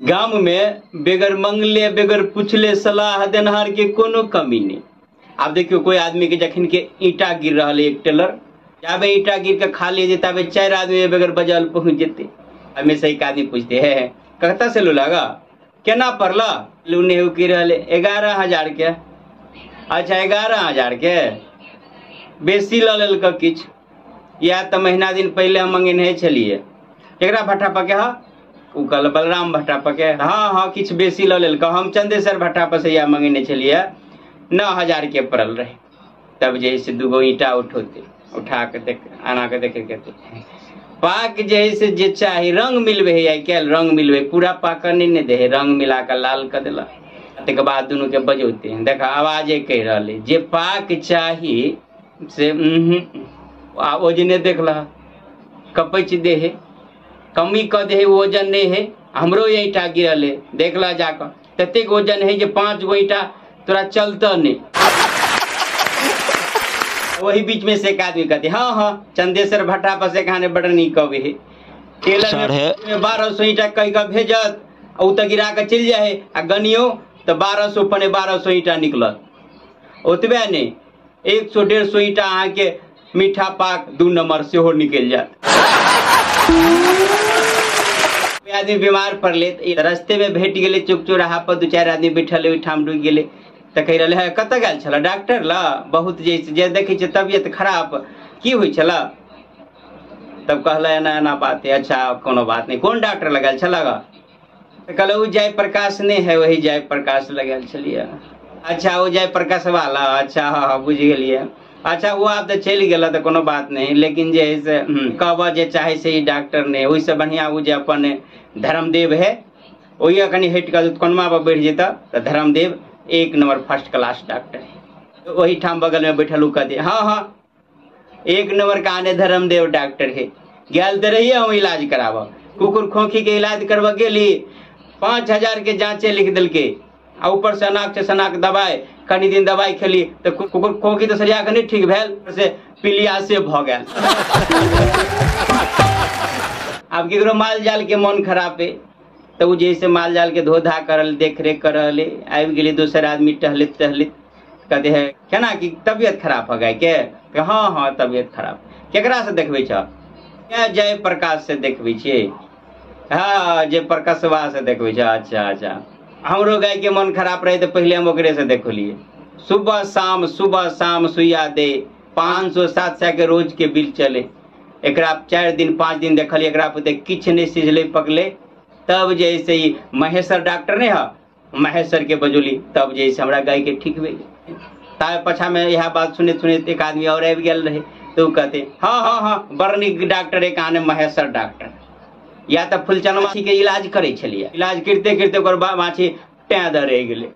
गाम में बेगर मंगले बेगर पुछले सलाह देनहार के कोनो कमी नहीं। आब देखियो कोई आदमी के जखन के ईंटा गिर रहल एक टेलर, जाबे ईंटा गिर के खाली जे ताबे 4 आदमी बेगर बजल पहुंच जेते। हमेशा एक आदमी पूछते है कतऽ से लू लगा केना पड़ला, लू नेहू की रहले 11,000 के। अच्छा 11,000 के बेसी ल लेलक किछु, या तऽ महीना दिन पहले हम मंगेने छलियै। केकरा भट्ठा पर के ह, उ कहल बलराम भट्ठा पर के। हाँ हाँ किछु बेसी ल लेलक, हम चंदेश्वर भट्ठा पर से या मंगेने छलियै 9,000 के पड़ल रहे। तब जे है से 2 गो ईंटा उठौते, उठा के देख आना के देखे के पाक जे है से जे चाही रंग मिलबे है, आइ काल्हि रंग मिलबे पूरा पाक नहीं ने दे है, रंग मिला के लाल कर देलक। तकर बाद दुनू के बजौते हैं, देख आवाजे कहि रहल है जे पाक चाही से आ ओजने देखल कपैच दे है, कमी क दे है, वजन नहीं है। हमरो ईंटा गिरल है देखल जाकर ततेक वजन है जे 5 गो ईंटा तोरा चलता नहीं। वही बीच में से एक आदमी कहते हाँ हाँ चंदेश्वर भट्टा पर से खाने बड़ नीक कवे है, टेलर में 1200 ईंटा कह के भेजत उ तो गिरा के चलि जाए है, आ गनियो तो 1200 11,500 ईंटा निकलत। ओतबे नहीं 100-150 ईंटा अहाँ के मीठा पाक 2 नंबर सेहो निकलि जात। आदमी बीमार पड़ले रस्ते में भेट गेलै चौक चौराहा पर 2-4 आदमी बैठल ओहिठाम रुकि गेलै तऽ कहि रहलै है कतऽ गेल छल डॉक्टर ल, बहुत जे जे देखै छै तबियत खराब की होइ छल। तब कहल एना एना बात है। अच्छा कोनो बात नहीं, कोन डॉक्टर लग गेल छल ग? कहल ओ जय प्रकाश नहीं है, वही जय प्रकाश लग गेल छलियै। अच्छा ओ जय प्रकाश वाला, अच्छा हाँ हाँ बुझि गेलियै। अच्छा वो आब तऽ चलि गेल तऽ कोनो बात नहीं, लेकिन जे है से कहबह जे चाहे से ई डॉक्टर नहीं, ओहिसँ बढ़िआँ ओ जे अपन धर्मदेव है ओहि कनि हटि कऽ कोनमा पर बैठ जेतऽ तऽ Dharmdev 1 number first class doctor है। ओहिठाम बगल में बैठल उ कहते हाँ हाँ 1 नंबर का आने धर्मदेव डॉक्टर है। गेल तऽ रहिए हम इलाज कराबऽ, कुकुर खोखी के इलाज करबऽ गेली 5,000 के जाँचे लिख देलकै आ ऊपर से अनाक सनाक दवाइ, कनि दिन दवाइ खेली तऽ कुकुर खोखी तऽ सरिया के नहीं ठीक भेल, से पीलिया से भऽ गेल। आब केकरो माल जाल के मन खराब है तऽ ओ जे से माल जाल के धो धा करल देख रेख कर रहले, आबि गेलै दोसर आदमी टहलैत टहलैत कहते है केना कि तबियत खराब हो गाय के? हाँ हाँ तबियत खराब। केकरा से देखबै छ? जय प्रकाश से देखबै छियै। हाँ जय प्रकाशवा से देखबै छ। अच्छा अच्छा हमरो गाय के मन खराब रहे तऽ पहिले हम ओकरे से देखलियै। सुबह शाम सुइया दे, 500-700 के रोज के बिल चले। एकरा 4 दिन 5 दिन देखलियै एकरा पर किछु नहि सिझलै पकलै। तब जे से महेश्वर डॉक्टर नहीं है महेश्वर के बजौली, तब जे से हमरा गाय के ठीक भेल। तार पाछा में यह बात सुनैत सुनैत एक आदमी और आबि गेल रहे तो कहते हाँ हाँ हाँ बड़ नीक डॉक्टर एक आने महेश्वर डॉक्टर। या तऽ फुलचन माछी के इलाज करै छलियै, इलाज करिते करिते ओकर माछी टैं दऽ रहि गेलै।